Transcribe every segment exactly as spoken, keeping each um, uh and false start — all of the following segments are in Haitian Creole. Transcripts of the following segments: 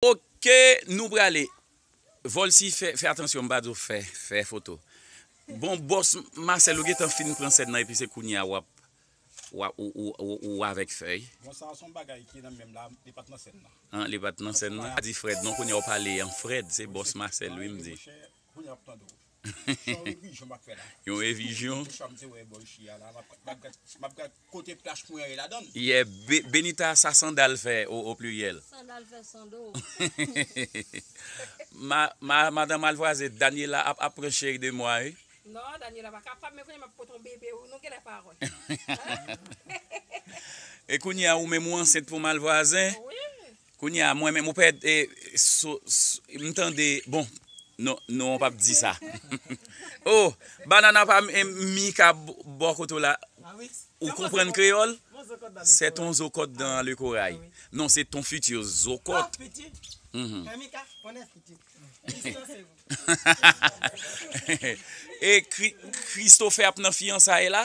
Ok, nou prale. Volcy, fè, fè atansyon, m pa di w fè, fè foto. Bon, bòs Marcel, ou gentan fin pran sèn nan, epi se kounye a w ap, w ap, ou, ou, ou, ou avèk fèy. Bon, sa a se yon bagay ki nan menm la, li pa t nan sèn nan. An, li pa t nan sèn nan. Pa di Fred, non, kounye a w pale an Fred, se bòs Marcel, wi, m di. Monchè, kounye a w ap tande w. Se yon revizyon m ap fè la. Yon revizyon? Touche a m te wè bò ichi a la, m ap, m ap gad, m ap gad kote plas mwen ye ladan l. Yeah, Be-, Benita, sa sandal fè o, o pliryèl. Sandal fè sando. Ma, ma, madan Malvwaze, Daniela ap, ap pran cheri de mwa, wi. Non, Daniela pa kapab, men kounye a m ap pote yon bebe, wi, nou genlè pa wè. E kounye a, ou menm ou ansent pou Malvwazen? Wi. Kounye a, mwen menm, ou pè, e, so, so, m tande, bon, non, non, w p ap di sa. Oh, banana pa m, e, Mika b-, bò kote w la. Ou konprann kreyòl? C'est ton zokot dans le corail. Non, c'est ton futur zokot. Mhm. E Kri-, Christopher ap nan fiyansay la?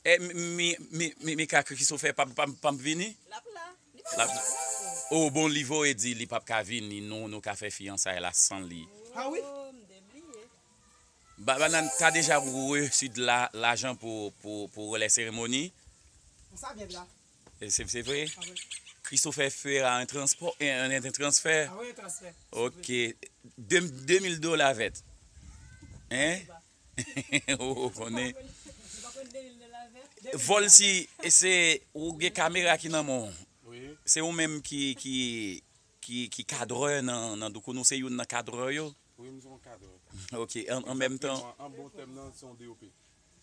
E, mi, mi, mi, mi, Mika Christopher p ap, p ap, p ap vini? L ap la. Li pa la. Oh, bon, li voye di li p ap ka vini. Nou, nou ka fè fiyansay la san li. Ah wi? Oh, m te bliye. Ba, Banana, t'as déjà reçu de la, l'argent pour, pour, pour les cérémonies? Sa vyen la. E se, se vre? Ah wi. Christopher fera un transport, un, un, un transfert. Ah wi, un transfert. Ok. De, de mil dola vèt. Hein? Ou konnen. Volcy, se ou gen kamera ki nan men w. Wi. Se ou menm ki, ki, ki, ki kadrè nan, nan Doukounou, se youn nan kadrè yo? Wi, m se yon kadrè. Ok, an, an menm tan. An bon tèm nan, se yon D O P.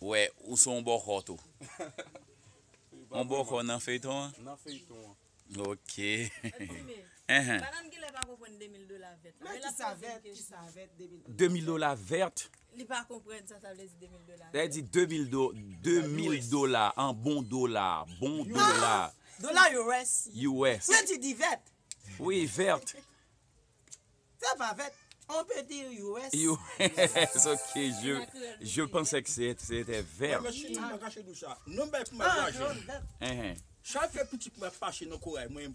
Wè, ou se yon bòkò tou. Yon bòkò nan feyton an? Nan feyton an. Ok. Di men, Enhen. Banana genlè pa konprann de mil dola vèt la. Men kisa vèt, kisa vèt, de mil dola? De mil dola vèt? Li pa konprann sa sa vle di de mil dola vèt. Sa vle di de mil do-, de mil dola, an bon dola, bon dola. Dola U S. U S. Mwen di di vèt. Wi, vèt. Se pa vèt. On peut dire U S. U S, ok, je, je pensais que c'est, c'était vert. Mwen, mwen, chini, mwen kache dou sa. Non, bay pou mwen vwazen. Enhen. Chak fè pitit mwen ap pase nan koray mwen,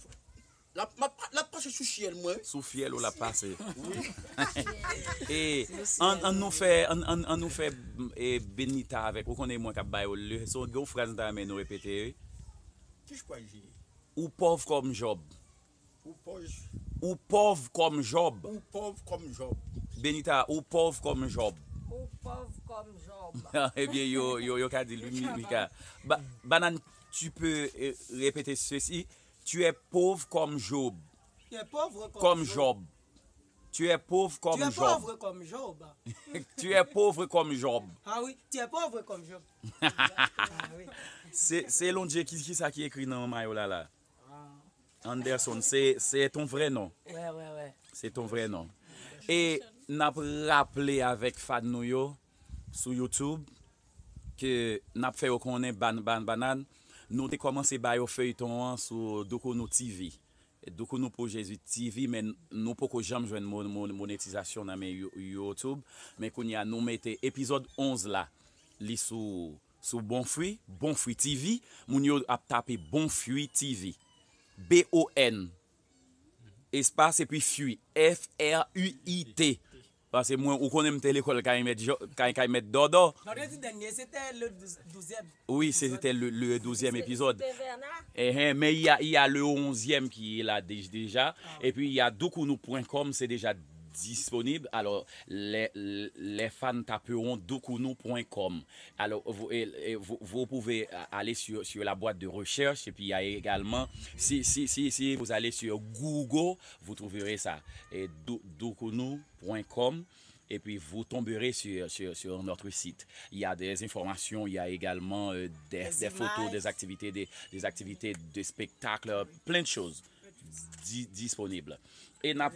l ap, m ap, l ap pase sou fyèl mwen. Sou fyèl ou l ap pase. Wi. E, an, an nou fè, an, an, an nou fè, e, Benita avèk, ou konnen mwen k ap ba yo leson, gen yon fraz m ta renmen nou repete, wi. Ki fraz li ye? Ou pòv kòm Jòb. Ou pòv. Ou pòv kòm Jòb. Ou pòv kòm Jòb. Benita, ou pòv kòm Jòb. Ou pòv kòm Jòb. Ebyen, yo, yo, yo ka di l, wi, Mika. Ba-, Banane, tu peux, euh, répéter ceci. Tu es pauvre comme Job. Tu es pauvre comme Job. Tu es pauvre comme Job. Tu es pauvre comme Job. Tu es pauvre comme Job. Ah oui, tu es pauvre comme Job. Ah oui. Se, se Londje ki, ki sa ki ekri nan mayo la la. Anderson, c'est, c'est ton vrai nom. Ouais, ouais, ouais. C'est ton vrai nom. E n ap raple avèk fan nou yo sou YouTube ke n ap fè yo konnen Ban-, Ban-, Banane, nou te kòmanse ba yo feyton an sou Doukounou T V. Doukounou pou Jezi T V, men nou poko janm jwenn mo-, mo-, monetizasyon nan men You-, YouTube. Men kounye a, nou mete epizòd onz la, li sou, sou Bonfwi, Bonfwi T V. Moun yo ap tape Bonfwi T V. B O N, espas, epi Fwi, F R U I T. Paske mwen, ou konnen m te lekòl Kay Mèt Jo-, Kay, Kay Mèt Dòdò. Vendredi dernier, c'était le douze, douzième. Oui, c'était le, le douzième épisode. C'était Verna. Enhen, mais il y a, il y a le onzième qui est là dé-, déjà. Ah oui. Et puis, il y a doukounou point com, c'est déjà disponible. Alors, les, les fans taperont doukounou point com. Alors, vous, et, et vous, vous pouvez aller sur, sur la boîte de recherche et puis il y a également, si, si, si, si vous allez sur Google, vous trouverez ça. Et dou-, doukounou point com, et puis vous tomberez sur, sur, sur notre site. Il y a des informations, il y a également, euh, des, des photos, des activités, des, des activités de spectacle, euh, plein de choses di-, disponibles. E n ap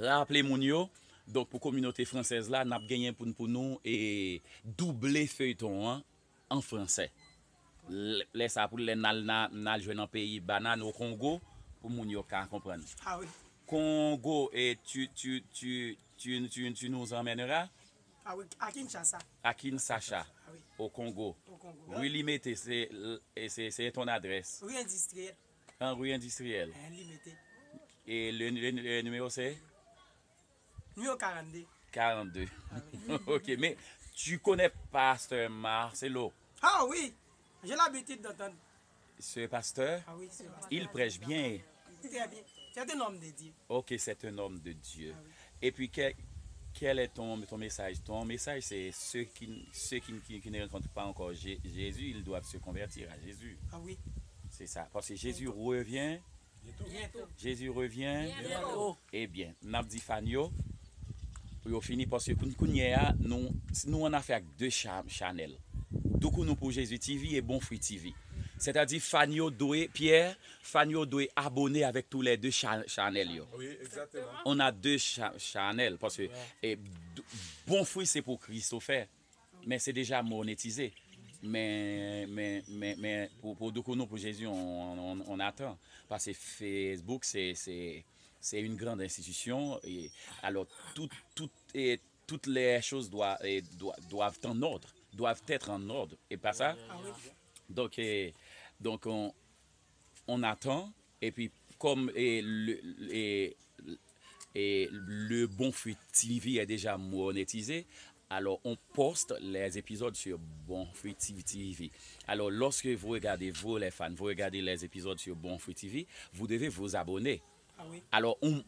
raple moun yo, donk pou kominote fransèz la, n ap genyen pou, pou nou e double feyton an an fransè. Lè, lè sa pou lè n al, n a, n al jwenn nan peyi Banane o Kongo, pou moun yo ka konprann. Ah oui. Kongo, et tu, tu, tu, tu, tu, tu nous emmèneras? Ah oui, à Kinshasa. À Kinshasa, ah oui. Au Congo. Au Congo. Rue Limete, c'est, c'est, c'est ton adresse. Rue Industrielle. En rue Industrielle. Eh, Limete. Et le, le, le numéro, c'est Numéro quarante-deux. quarante-deux. Ok, mais tu connais pasteur Marcelo? Ah oui, j'ai l'habitude d'entendre. Ce pasteur, Ah oui, c'est vrai. Il prêche bien. Très bien. C'est un homme de Dieu. Ok, c'est un homme de Dieu. Ah oui. Et puis, quel, quel est ton, ton message? Ton message, c'est ceux qui, ceux qui, qui, qui ne rencontrent pas encore Jé- Jésus, ils doivent se convertir à Jésus. Ah oui. C'est ça. Parce que Jésus revient. Bientôt. Jésus revient. Bientôt. Ebyen, n ap di fan yo pou yo fini, paske koun- kounye a nou, nou an afè ak de cha- chanèl. Doukounou pou Jezi T V e Bon Fwi T V. Sètadi fan yo dwe, Pierre, fan yo dwe abone avèk tou lè de cha- chanèl yo. Oui, exactement. On a deux cha- chanèl, paske e, d- Bon Fwi se pou Christopher, men se deja monetize. Men, men, men, men pou, pou Doukounou pou Jezi, on, on, on attend. Paske Facebook, c'est, c'est, c'est une grande institution. Et alors, tout, tout, et toutes les choses doivent, et doivent, doivent en ordre, doivent être en ordre. Et pas ça? Donc, eh, donc on, on attend. Et puis, comme eh, le, eh, eh, le Bon Fwi T V est déjà monétisé, alors on poste les épisodes sur Bon Fwi T V. Alors, lorsque vous regardez, vous les fans, vous regardez les épisodes sur Bon Fwi T V, vous devez vous abonner. Ah oui. Alors, on,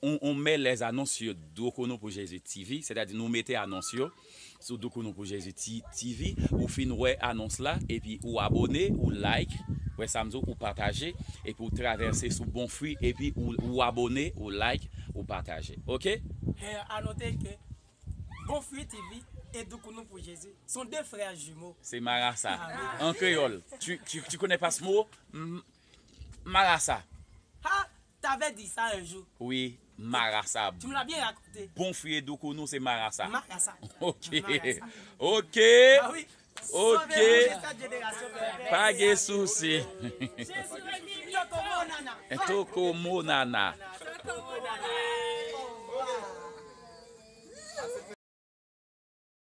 on, on met les annonces sur Doukounou pou Jezi T V, c'est-à-dire nou mete anons yo sou Doukounou pou Jezi T- T V, ou fin wè anons la, epi ou abone, ou like, wè sa m di w, ou pataje, epi ou travèse sou Bon Fwi, epi ou, ou abone, ou like, ou pataje. Ok? Et à noter que Bon Fwi T V et Doukounou pour Jésus sont deux frères jumeaux. C'est marasa. Ah oui. En créole. Tu, tu, tu connais pas ce mot? M- Marasa. Ah, t'avais dit ça un jour. Oui, marasa. Tu me l'as bien raconté. Bon Fwi e Doukounou, c'est marasa. Marasa. Ok. Marasa. Ok. Ah oui. Ok. Sauver cette génération perverse. Pa gen sousi. Toko Monana. Toko Monana.